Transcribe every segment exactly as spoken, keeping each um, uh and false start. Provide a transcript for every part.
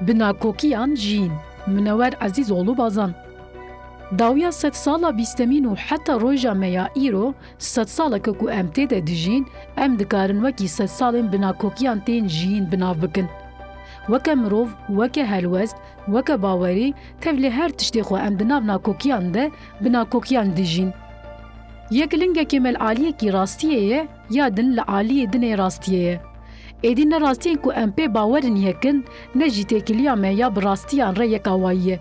Bi nakokiyan jiyîn. Minewer Ezîzoğlu Bazan. Dawiya sedsala bîstemîn û heta roja me ya îro, sedsalek e ku em tê de dijîn, em dikarin wekî sedsalên bi nakokiyan tên jiyîn bi nav bikin. Weke mirov, weke helwest, weke bawerî, tevlî her tiştê xwe em di nav nakokiyan de bi nakokiyan dijîn. Yek lingekê me li aliyekî rastiyê ye, ya din li aliyê dinê rastiyê ye. Êdî ne rastiyên ku em pê bawer in yek in, ne jî têkiliya me ya bi rastiyan re yek awayî ye.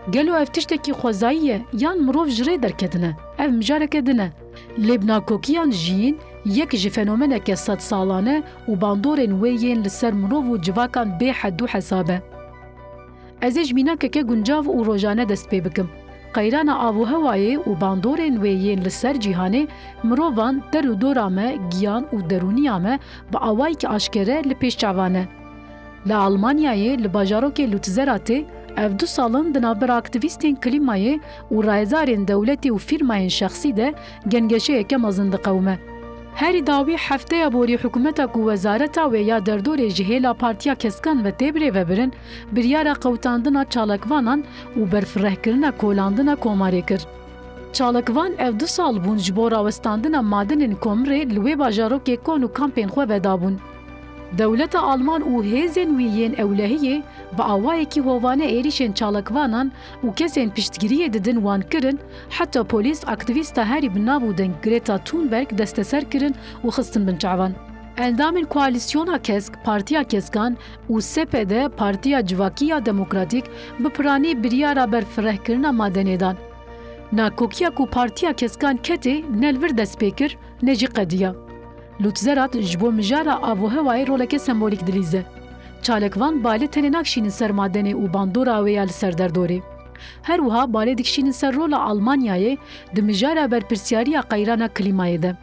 Gelo ev tiştekî xwezayî ye, yan mirov ji rê derketine? Ev mijareke din e. Lê bi nakokiyan jiyîn yek ji fenomeneke sedsalan e û bandorên wê yên li ser mirov û civakan bê hed û hesab e. Ez ê ji mînakeke guncav û rojane dest pê bikim. Qeyrana avûhewayê û bandorên wê yên li ser cîhanê mirovan, der û dora me, giyan û derûniya me bi awayekî aşkere li pêş çavan e. Li Almanyayê, li bajarokê Lützeratê, ev du sal in di navbera aktîvîstên klîmayê û rayedarên dewletî û fîrmayên şexsî de gengeşeyeke mezin diqewime. Herî dawî hefteya borî hikûmeta ku wezareta wê ya derdorê ji hêla Partiya Keskan ve tê birêvebirin, biryara qewtandina çalakvanan û berfirehkirina kolandina komarê kir. Çalakvan ev du sal bûn ji bo rawestandina madenên komirê li wê bajarokê kon û kampên xwe vedabûn. Dewleta Alman û hêzên wî yên ewlehiyê bi awayekî hovane êrîşên çalakvanan û kesên piştgiriyê didin wan kirin, heta polîs aktîvîsta herî bi nav û deng Greta Thunberg desteser kirin û xistin bin çavan. Endamên Koalîsyona Kesk, Partiya Keskan û S P D, Partiya Civakî ya Demokratîk, bi piranî biryara berfirehkirina madenê dan. Nakokiya ku Partiya Keskan ketê, ne li vir dest pê kir, ne jî qediya. Lutzerat ji bo mijara avûhewayê roleke sembolîk dilîze. Çalakvan balê tenê nakişînin ser madenê û bandora wê ya li ser derdorê. Her wiha balê dikişînin ser rola Almanyayê di mijara berpirsyariya qeyrana klîmayê de.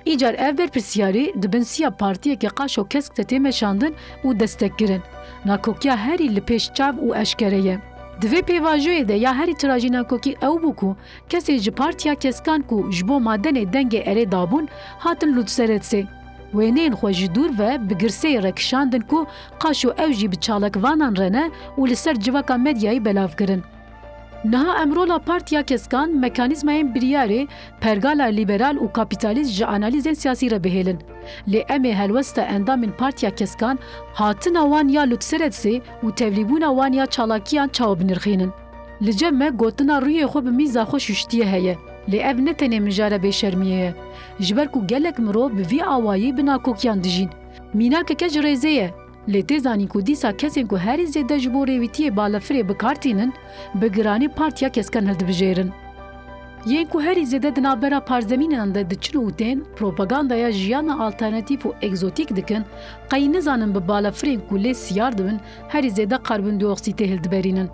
Îcar ev berpirsyarî di bin siya partiyeke qaşo kesk de tê meşandin û destekkirin. Nakokiya herî li pêş çav û eşkere ye. Di vê pêvajoyê de ya herî tirajî nakokî ew bû ku kesên ji Partiya Keskan ku ji bo madenê dengê erê dabûn, hatin Lutseretsê. Wêneyên xwe ji dûr ve bi girseyê re kişandin ku qaşo ew jî bi çalakvanan re ne û li ser civaka medyayê belav kirin. Niha em rola Partiya Keskan, mekanîzmayên biryarê, pergala lîberal û kapîtalîst ji analîzên siyasî re bihêlin. Lê em ê helwesta endamên Partiya Keskan, hatina wan ya Lutseretsê û tevlîbûna wan ya çalakiyan çawa binirxînin? Li cem me gotina rûyê xwe bi mîza xwe şuştiye heye. Lê ev ne tenê mijara bêşermiyê ye. Ji ber ku gelek mirov bi vî awayî bi nakokiyan dijîn. Mînakeke ji rêzê ye. Lê tê zanîn ku dîsa kesên ku herî zêde ji bo rêwîtiyê balafirê bi kar tînin, bi giranî Partiya Keskan hildibijêrin. Yên ku herî zêde di navbera parzemînan de diçin û tên, propagandaya jiyana alternatîf û egzotîk dikin, qey nizanin bi balafirên ku lê siyar dibin, herî zêde karbondioksîtê hildiberînin.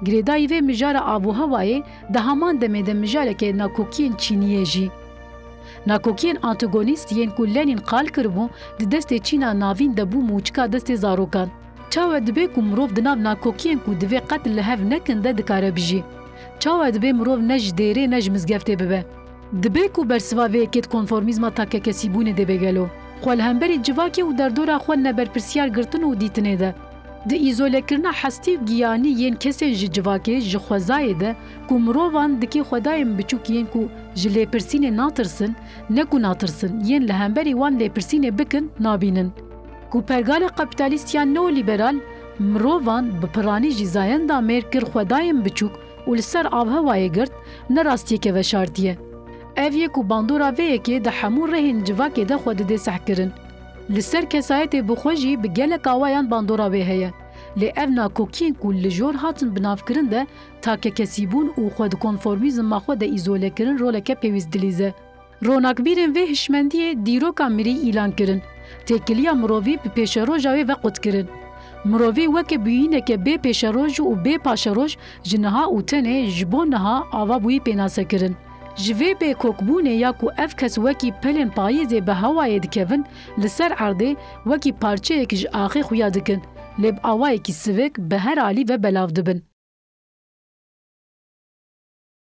Girêdayî vê mijara avûhewayê di heman demê de mijareke nakokiyên çîniyê jî. Nakokiyên antagonîst yên ku Lenîn qal kiribû, di destê Çîna navîn de bû mûçika destê zarokan. Çawa dibe ku mirov di nav nakokiyên ku divê qet li hev nekin de dikare bijî? Çawa dibe mirov ne ji dêrê ne ji mizgeftê bibe? Dibe ku bersiva vê yekê di konformîzma takekesîbûnê de be gelo? Xwe li hemberî civakê û derdora xwe neberpirsiyar girtin û dîtinê de. Di îzolekirina hestî û giyanî yên kesên ji civakê, ji xwezayê de ku mirovan dikê xwedayên biçûk yên ku ji lêpirsînê natirsin, ne ku natirsin, yên li hemberî wan lêpirsînê bikin, nabînin. Ku pergala kapîtalîst yan neolîberal mirovan bi piranî jî zayenda mêr kir xwedayên biçûk û li ser avhewayê girt, ne rastiyeke veşartî ye. Ev yê ku bandora vê yekê di hemû rihên civakê de xwe didê sehkirin. Li ser kesayetê bi xwe jî bi gelek awayan bandora wê heye. Lê ev nakokiyên ku li jor hatin binavkirin de takekesîbûn û xwe di konformîzma xwe de îzolekirin roleke pêwîst dilîze. Ronakbîrên vê hişmendiyê dîroka mirî îlan kirin. Têkiliya mirovî bi pêşeroja wê ve qut kirin. Mirovî weke bûyîneke bê pêşeroj û bê paşeroj ji niha û tenê ji bo niha ava bûyî pênase kirin. Ji vê bêkokbûnê ya ku ev kes wekî pelên payîzê bi hewayê dikevin, li ser erdê wekî parçeyek ji axê xuya dikin, lê bi awayekî sivik bi her alî ve belav dibin.